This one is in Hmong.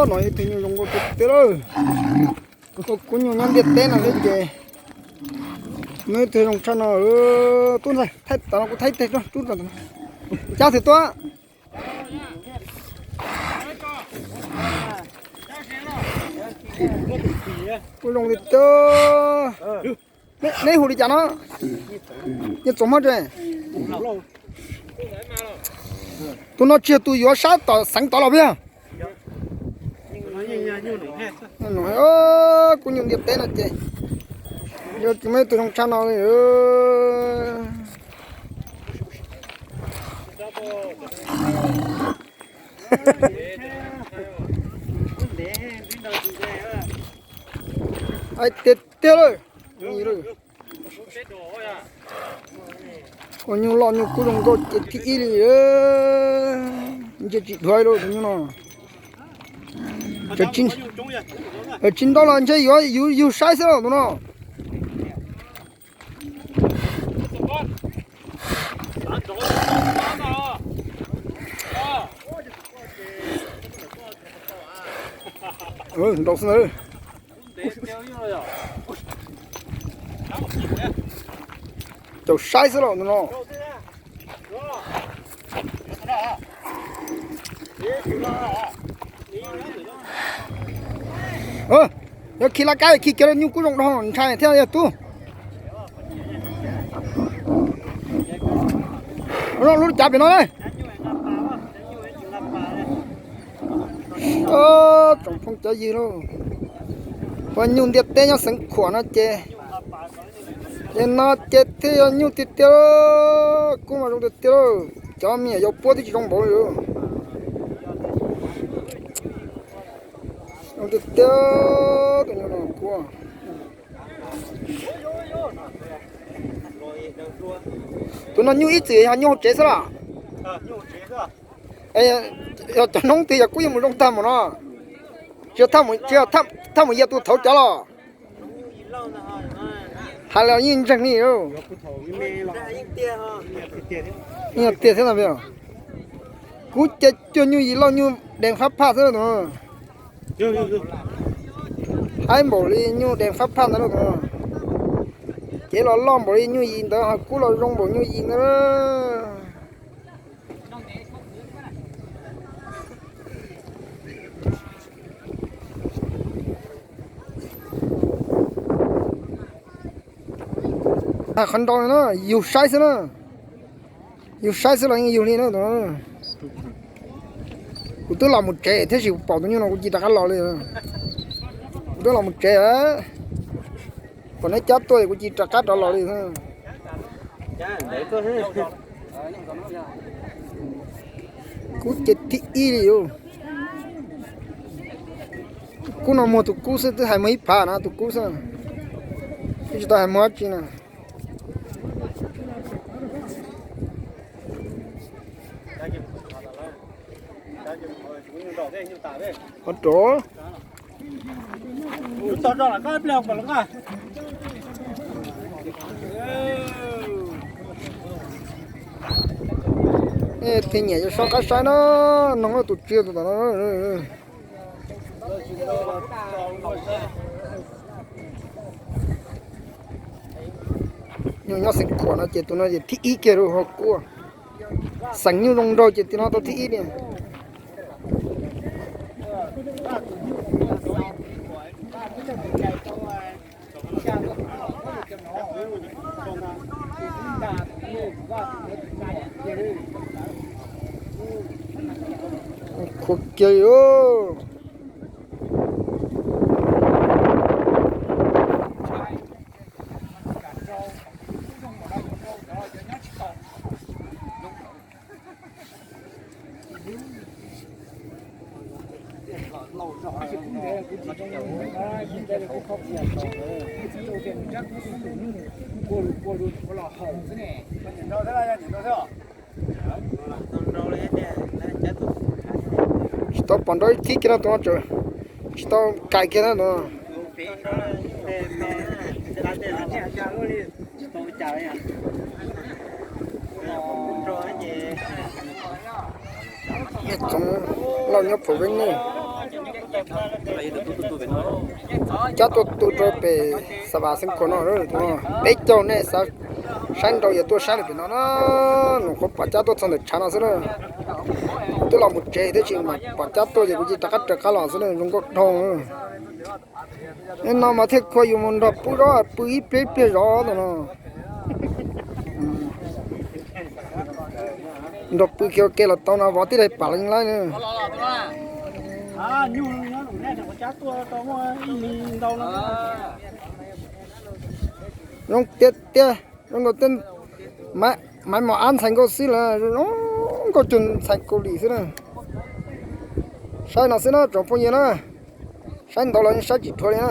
No ib tug nyuj zoo nkauj tiag tiag lawm. Kuv nyuj nyob ntiaj teb no thiab ces muaj ib tug zoo tshaj no. Tub ntxawg, thaij tom no kuv thaib teg rub tom no. Cab tsis tuaj. Kuj zoo li tiag. Neb hu li cas no? Nyiaj txoos hmab tsev. Tus no tsis yog tus yuav saib tom xeev tod los puas yog? Kuv nyuj ntiaj teb no ces yog tsis muaj ib tug zoo tshaj no li. Tiag tiag lawm. Ua nyuj loj nyuj kub zoo nkauj ces thib ib li. Ntsia tsis dhuav li tus nyuj no. Tsis ntau los ntshe yuav yug saib xwb los tus no. Nrau xwb ntag. Caum saib xwb los tus no. Yog khi laj kab khi kiag nyuj kub zoo dhau ntshai thiab yog tub. Lub cav pem no na. Tsoom phooj cov ywg lauj, ua nyuj ntiaj teb nyob xeev khuam no ces, ces no ces thiaj yog nyuj tiag tiag. Kub mas zoo tiag tiag, cov me nyuam yaus puab twb tsis zoo npaum li. Zoo tiag tiag, tus nyuj no kub. Tus no nyuj ib txwm yog nyuj hauv tsev xwb los? Yog cov noob twg yog kub yuav mus zoo tag mus no. Tsis yog thaj mus yia tus thaud cov los? Hais los yeej ntseeg li. Yeej tiag thiab no. Kub ces cuag nyuj yim lauj, nyuj dees fab phaj xwb no. Haib npaum li nyuj dees fab phaj ntawd lauj. Cev los loj npaum li nyuj yim ntawd, ho kub los zoo npaum nyuj yim ntawd. Qhov nrau no yug saib xwb na. Yug saib xwb los yeej yug li na. Kuv twb los mus tsev thiab, tab sis kuv pom tus nyuj no kuv cia rov qab los li. Kuv twb los mus tsev, pom neb cab tuaj kuv cia rov qab rov los li. Kub ces thib ib li. Kub no muag tus kub xwb, twb hais muag ib phav no tus kub xwb. Twb tsis tau hais muag dab tsi na. Ov rov. Thiaj nyiam yog soj qab saib na, noog tus tsw tus tom no. Nyuj nyob xeev khuam no ces tus no ces thib ib kiag rau hauv kub. Xeem nyuj zoo nraug ces tus no tau thib ib li. Khuv kiag li. Tsis tau pom nrau ib thib kiag no tus no, tsis tau kais kiag na tus no. Txoov lauj nyob phaum Veeb Nyuj. Cab tuaj tu rau pem Xav Vas Xeev Khuam no, peb caug nej xav saib nrau yog tuaj saib li pem no na. Nus qhuav pom cab tuaj txog ntawm tshav no xwb na. Twb los mus tsev thiab tsis mas pom cab tuaj ces kuv cia rov qab raws qab los xwb na, zoo nkauj dhau. No mas thiaj khuav yus mus nrog pw zov pw ib pliag ib pliag zov ntawm no. Nrog pw kiag ua ke los tau no, vov tib daim pam leej laib na. Zoo tiag tiag, zoo nkauj tiag. Maiv Mos Ab ntxhais nkauj xwb lawm, zoo nkauj cuag ntxhais Kaus Lim xwb na. Saib no xwb na tsoom phooj ywg na, saib ntau los yeej saib tsis dhuav li na.